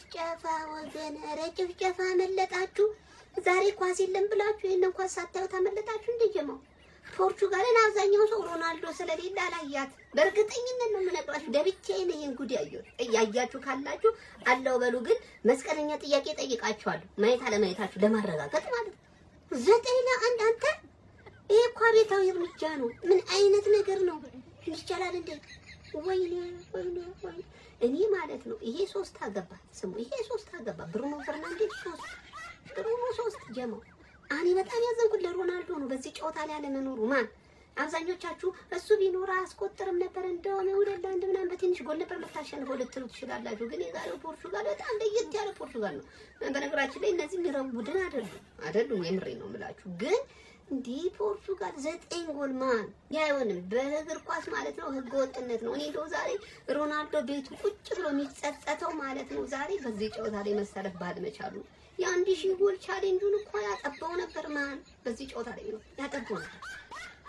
ጭፍጨፋ ወገን፣ ኧረ ጭፍጨፋ አመለጣችሁ። ዛሬ ኳስ የለም ብላችሁ ይህንን ኳስ ሳታዩ ታመለጣችሁ። እንደጀመው ፖርቹጋልን አብዛኛው ሰው ሮናልዶ ስለሌለ አላያት። በእርግጠኝነት ነው የምነግራችሁ። ደብቻዬን ይሄን ጉድ ያየሁት። እያያችሁ ካላችሁ አለው በሉ። ግን መስቀለኛ ጥያቄ ጠይቃችኋለሁ፣ ማየት አለማየታችሁ ለማረጋገጥ ማለት ነው። 9-1 አንተ፣ ይሄ እኮ አቤታዊ እርምጃ ነው። ምን አይነት ነገር ነው? ይቻላል እንዴ? ወይኔ ወይኔ ወይኔ! እኔ ማለት ነው ይሄ ሶስት አገባ። ስሙ፣ ይሄ ሶስት አገባ። ብሩኖ ፈርናንዴዝ ሶስት፣ ብሩኖ ሶስት ጀመው። እኔ በጣም ያዘንኩት ለሮናልዶ ነው በዚህ ጨዋታ ላይ አለመኖሩ። ማን አብዛኞቻችሁ እሱ ቢኖር አያስቆጥርም ነበር፣ እንደውም 2-1 ምናምን በትንሽ ጎል ነበር የምታሸንፈው ልትሉ ትችላላችሁ። ግን የዛሬው ፖርቹጋል በጣም ለየት ያለ ፖርቹጋል ነው። በነገራችን ላይ እነዚህ የሚረቡ ቡድን አይደሉም አይደሉም። የምሬ ነው የምላችሁ። ግን እንዲህ ፖርቹጋል ዘጠኝ ጎል ማን አይሆንም። በእግር ኳስ ማለት ነው ህገ ወጥነት ነው። እኔ እንደው ዛሬ ሮናልዶ ቤቱ ቁጭ ብሎ የሚጸጸተው ማለት ነው ዛሬ በዚህ ጨዋታ ላይ መሰለፍ ባለመቻሉ። የ1000 ጎል challenge ኡን እኮ ያጠባው ነበር። ማን በዚህ ጨዋታ ላይ ነው ያጠባው ነበር።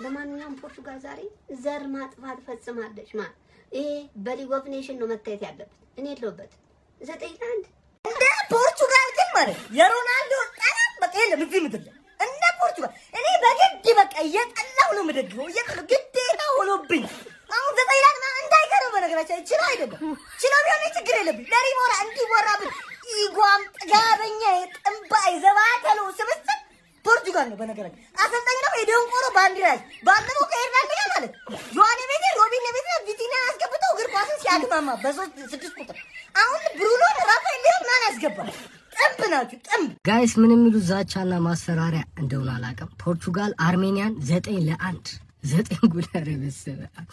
ለማንኛውም ፖርቹጋል ዛሬ ዘር ማጥፋት ፈጽማለች። ማን ይሄ በ League of Nation ነው መታየት ያለበት። እኔ የለሁበትም። 9-1። እንደ ፖርቹጋል ግን ማለት የሮናልዶ ጠላት በቃ የለም እዚህ ምድር ላይ እንደ ፖርቹጋል። እኔ በግድ በቃ እየጠላሁ ነው የምደግፈው፣ እየጠላሁ ግዴታ ሆኖብኝ። አሁን 9-1 እንዳይገርም፣ በነገራችን ችሎ አይደለም፣ ችሎ ቢሆን ችግር የለብኝ። ለሪሞራ እንዲወራብን ኢጓም ጥጋበኛ የጥንባ የዘባተለው ስብስብ ፖርቹጋል ነው። በነገራችን አሰልጣኝ ደግሞ የደንቆሮ ባንዲራ ያዝ። ባለፈው ከኤርላንድ ጋር ማለት ጆዋኔ ቤቴ፣ ሮቢን ኔቬዝ፣ ቪቲኛን አስገብተው እግር ኳስን ሲያግማማ በሶስት ስድስት ቁጥር አሁን ብሩኖን ራፋኤል ሊዮን ማን ያስገባል? ጥንብ ናችሁ ጥንብ። Guys፣ ምን የሚሉት ዛቻና ማስፈራሪያ እንደሆነ አላውቅም። ፖርቹጋል አርሜኒያን 9-1፣ ዘጠኝ ጎል። ኧረ በስመ አብ።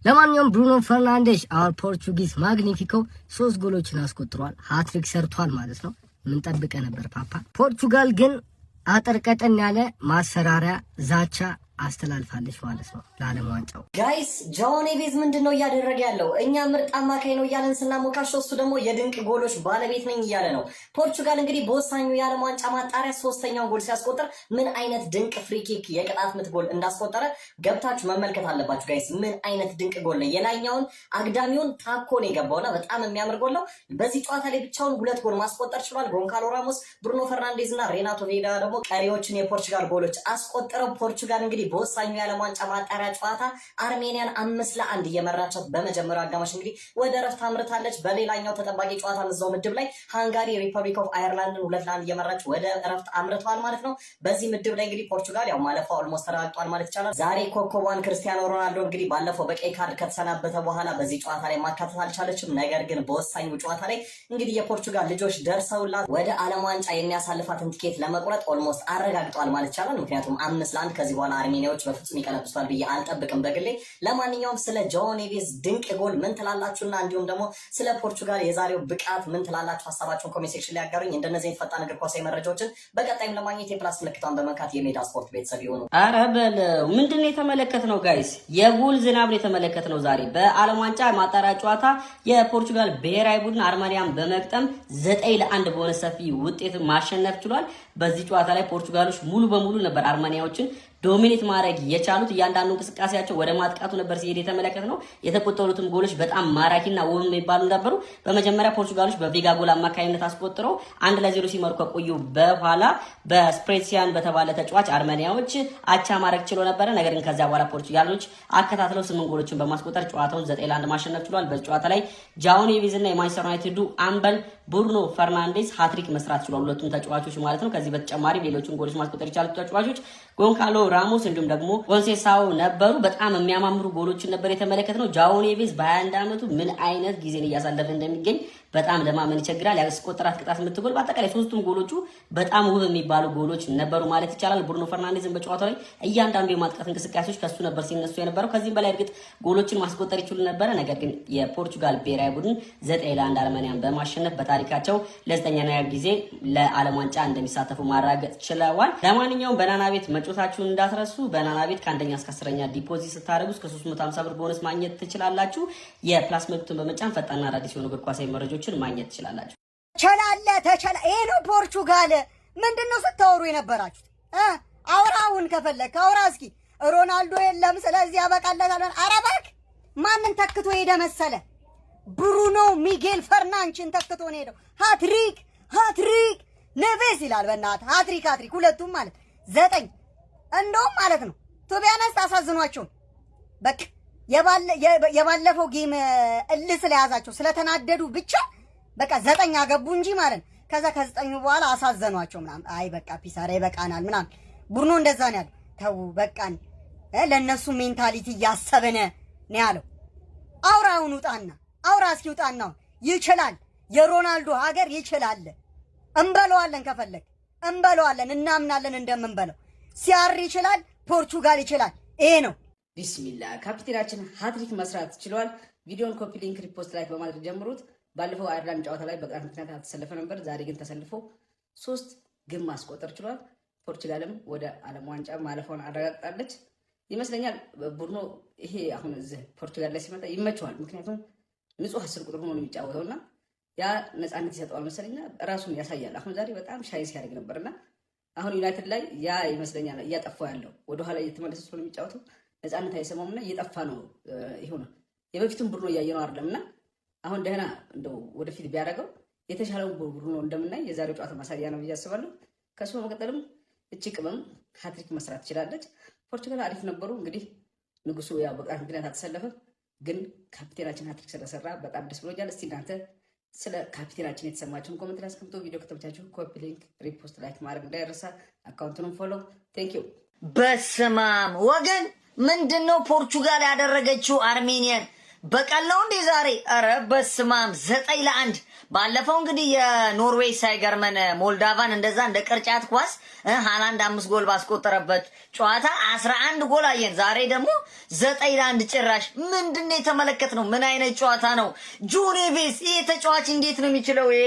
ለማንኛውም ብሩኖ ፈርናንዴሽ our Portuguese magnifico ሶስት ጎሎችን አስቆጥሯል። ሃትሪክ ሰርቷል ማለት ነው። ምን ጠብቀ ነበር ፓፓ? ፖርቹጋል ግን አጠር ቀጠን ያለ ማስፈራሪያ ዛቻ አስተላልፋለች ማለት ነው ለዓለም ዋንጫው። Guys፣ ጆዋ ኔቬዝ ምንድን ነው እያደረገ ያለው? እኛ ምርጥ አማካይ ነው እያለን ስናሞካሸው እሱ ደግሞ የድንቅ ጎሎች ባለቤት ነኝ እያለ ነው። ፖርቹጋል እንግዲህ በወሳኙ የዓለም ዋንጫ ማጣሪያ ሶስተኛውን ጎል ሲያስቆጥር ምን አይነት ድንቅ free kick የቅጣት ምት ጎል እንዳስቆጠረ ገብታችሁ መመልከት አለባችሁ guys። ምን አይነት ድንቅ ጎል ነው! የላይኛውን አግዳሚውን ታኮ ነው የገባውና በጣም የሚያምር ጎል ነው። በዚህ ጨዋታ ላይ ብቻውን ሁለት ጎል ማስቆጠር ችሏል። ጎንካሎ ራሞስ፣ ብሩኖ ፈርናንዴዝ እና ሬናቶ ቬጋ ደግሞ ቀሪዎችን የፖርቹጋል ጎሎች አስቆጥረው ፖርቹጋል እንግዲህ በወሳኙ የዓለም ዋንጫ ማጣሪያ ጨዋታ አርሜኒያን 5-1 እየመራቻት በመጀመሪያው አጋማሽ እንግዲህ ወደ እረፍት አምርታለች። በሌላኛው ተጠባቂ ጨዋታ እዛው ምድብ ላይ ሃንጋሪ ሪፐብሊክ ኦፍ አየርላንድን 2-1 እየመራች ወደ እረፍት አምርተዋል ማለት ነው። በዚህ ምድብ ላይ እንግዲህ ፖርቹጋል ያው ማለፏ almost ተረጋግጧል ማለት ይቻላል። ዛሬ ኮከቧን ክርስቲያኖ ሮናልዶ እንግዲህ ባለፈው በቀይ ካርድ ከተሰናበተ በኋላ በዚህ ጨዋታ ላይ ማካተት አልቻለችም። ነገር ግን በወሳኙ ጨዋታ ላይ እንግዲህ የፖርቹጋል ልጆች ደርሰውላት ወደ ዓለም ዋንጫ የሚያሳልፋትን ቲኬት ለመቁረጥ almost አረጋግጠዋል ማለት ይቻላል። ምክንያቱም 5-1 ከዚህ በኋላ አርሜኒያዎች በፍጹም ይቀለብሱታል ብዬ አልጠብቅም በግሌ። ለማንኛውም ስለ ጆዋ ኔቬዝ ድንቅ ጎል ምን ትላላችሁና እንዲሁም ደግሞ ስለ ፖርቹጋል የዛሬው ብቃት ምን ትላላችሁ? ሀሳባችሁን comment section ላይ ያጋሩኝ። እንደነዚህ የፈጣን እግር ኳሳዊ መረጃዎችን በቀጣይም ለማግኘት የ plus ምልክቷን በመንካት የሜዳ ስፖርት ቤተሰብ ይሁኑ። አረ በለው፣ ምንድን ነው የተመለከትነው guys? የጎል ዝናብ ነው የተመለከትነው ዛሬ። በዓለም ዋንጫ ማጣሪያ ጨዋታ የፖርቹጋል ብሔራዊ ቡድን አርሜኒያን በመግጠም 9-1 በሆነ ሰፊ ውጤት ማሸነፍ ችሏል። በዚህ ጨዋታ ላይ ፖርቹጋሎች ሙሉ በሙሉ ነበር አርሜኒያዎችን dominate ማድረግ የቻሉት። እያንዳንዱ እንቅስቃሴያቸው ወደ ማጥቃቱ ነበር ሲሄድ የተመለከትነው። የተቆጠሩትም ጎሎች በጣም ማራኪና ውብ የሚባሉ ነበሩ። በመጀመሪያ ፖርቹጋሎች በቬጋ ጎል አማካኝነት አስቆጥረው 1-0 ሲመሩ ከቆዩ በኋላ በስፕሬሲያን በተባለ ተጫዋች አርሜኒያዎች አቻ ማድረግ ችሎ ነበረ። ነገር ግን ከዚያ በኋላ ፖርቹጋሎች አከታትለው ስምንት ጎሎችን በማስቆጠር ጨዋታውን 9-1 ማሸነፍ ችሏል። በዚህ ጨዋታ ላይ ጃኦ ኔቬዝ እና የማንቸስተር ዩናይትዱ አምበል ብሩኖ ፈርናንዴዝ ሃትሪክ መስራት ችሏል። ሁለቱም ተጫዋቾች ማለት ነው። ከዚህ በተጨማሪ ሌሎችን ጎሎች ማስቆጠር የቻሉት ተጫዋቾች ጎንካሎ ራሞስ እንዲሁም ደግሞ ኮንሴሳኦ ነበሩ። በጣም የሚያማምሩ ጎሎችን ነበር የተመለከትነው። ጃኦ ኔቬዝ በ21 ዓመቱ ምን አይነት ጊዜን እያሳለፈ እንደሚገኝ በጣም ለማመን ይቸግራል። ያስቆጠራት ቅጣት ምት ጎል፣ በአጠቃላይ ሶስቱም ጎሎቹ በጣም ውብ የሚባሉ ጎሎች ነበሩ ማለት ይቻላል። ብሩኖ ፈርናንዴዝን በጨዋታው ላይ እያንዳንዱ የማጥቃት እንቅስቃሴዎች ከሱ ነበር ሲነሱ የነበረው። ከዚህም በላይ እርግጥ ጎሎችን ማስቆጠር ይችሉ ነበረ። ነገር ግን የፖርቹጋል ብሔራዊ ቡድን 9-1 አርሜኒያን በማሸነፍ በታሪካቸው ለዘጠነኛ ጊዜ ለዓለም ዋንጫ እንደሚሳተፉ ማረጋገጥ ችለዋል። ለማንኛውም በናና ቤት መጫወታችሁን እንዳትረሱ። በናና ቤት ከአንደኛ እስከ 10ኛ deposit ስታደርጉ እስከ 350 ብር ቦነስ ማግኘት ትችላላችሁ። የ plus ምልክቱን በመጫን ፈጣንና አዳዲስ የሆኑ እግር ኳሳዊ መረጃዎችን ማግኘት ትችላላችሁ። ቸላለ ተቸላ ይሄ ነው ፖርቹጋል። ምንድን ነው ስታወሩ የነበራችሁት? አውራውን ከፈለክ አውራ እስኪ። ሮናልዶ የለም ስለዚህ ያበቃለታል። ኧረ እባክህ ማንን ተክቶ ሄደ መሰለ? ብሩኖ ሚጌል ፈርናንችን ተክቶ ነው ሄደው። Hat-trick hat-trick ኔቬስ ይላል። በእናትህ hat-trick hat-trick ሁለቱም ማለት 9 እንደውም ማለት ነው። To be honest አሳዝኗቸው በቃ የባለፈው game እልህ ስለያዛቸው ስለተናደዱ ብቻ በቃ 9 አገቡ እንጂ ማለት ነው። ከዛ ከ9ኙ በኋላ አሳዘኗቸው ምናምን። አይ በቃ ፒሳራ ይበቃናል ምናምን። ብሩኖ እንደዛ ነው ያለው። ተው በቃን፣ ለእነሱ mentality እያሰብን ነው ያለው። አውራውን ውጣና አውራ እስኪ ውጣና ይችላል። የሮናልዶ ሀገር ይችላል። እንበለዋለን፣ ከፈለግ እንበለዋለን፣ እናምናለን እንደምንበለው። CR ይችላል፣ ፖርቹጋል ይችላል። ይሄ ነው። ቢስሚላ፣ ካፒቴናችን ሀትሪክ መስራት ችሏል። ቪዲዮን copy link፣ repost፣ like በማድረግ ጀምሩት። ባለፈው አይርላንድ ጨዋታ ላይ በቅጣት ምክንያት አልተሰለፈ ነበር። ዛሬ ግን ተሰልፎ ሶስት ግብ ማስቆጠር ችሏል። ፖርቹጋልም ወደ ዓለም ዋንጫ ማለፏን አረጋግጣለች ይመስለኛል። ቡድኑ ይሄ አሁን እዚህ ፖርቹጋል ላይ ሲመጣ ይመቸዋል። ምክንያቱም ንጹህ 10 ቁጥር ሆኖ ነው የሚጫወተው እና ያ ነፃነት ይሰጠዋል መሰለኝና ራሱን ያሳያል። አሁን ዛሬ በጣም shine ሲያደርግ ነበርና አሁን ዩናይትድ ላይ ያ ይመስለኛል እያጠፋው ያለው፣ ወደኋላ እየተመለሰ ስለሆነ የሚጫወተው ነፃነት አይሰማውም እና እየጠፋ ነው። ይሁን የበፊቱን ቡድኖ እያየነው አይደለም እና አሁን ደህና እንደው ወደፊት ቢያደርገው የተሻለውን ቡድኖ እንደምናይ የዛሬው ጨዋታ ማሳያ ነው ብዬ አስባለሁ። ከሱ በመቀጠልም እቺ ቅመም ሀትሪክ መስራት ትችላለች። ፖርቹጋል አሪፍ ነበሩ። እንግዲህ ንጉሱ ያው በቅጣት ምክንያት አልተሰለፈም፣ ግን ካፕቴናችን ሀትሪክ ስለሰራ በጣም ደስ ብሎኛል። እስቲ እናንተ ስለ ካፕቴናችን የተሰማችሁን comment ላይ አስቀምጡ። ቪዲዮ ከተመቻችሁ copy link፣ repost፣ like ማድረግ እንዳይረሳ። Account ኡንም follow። Thank you። በስማም ወገን፣ ምንድን ነው ፖርቹጋል ያደረገችው አርሜኒያን? በቀል ነው እንዴ ዛሬ? ኧረ በስማም፣ 9ለ1። ባለፈው እንግዲህ የኖርዌይ ሳይገርመን ሞልዳቫን እንደዛ እንደ ቅርጫት ኳስ ሃላንድ አምስት ጎል ባስቆጠረበት ጨዋታ 11 ጎል አየን። ዛሬ ደግሞ 9ለ1። ጭራሽ ምንድን ነው የተመለከትነው? ምን አይነት ጨዋታ ነው? ጆ ኔቬስ ይሄ ተጫዋች እንዴት ነው የሚችለው? ይሄ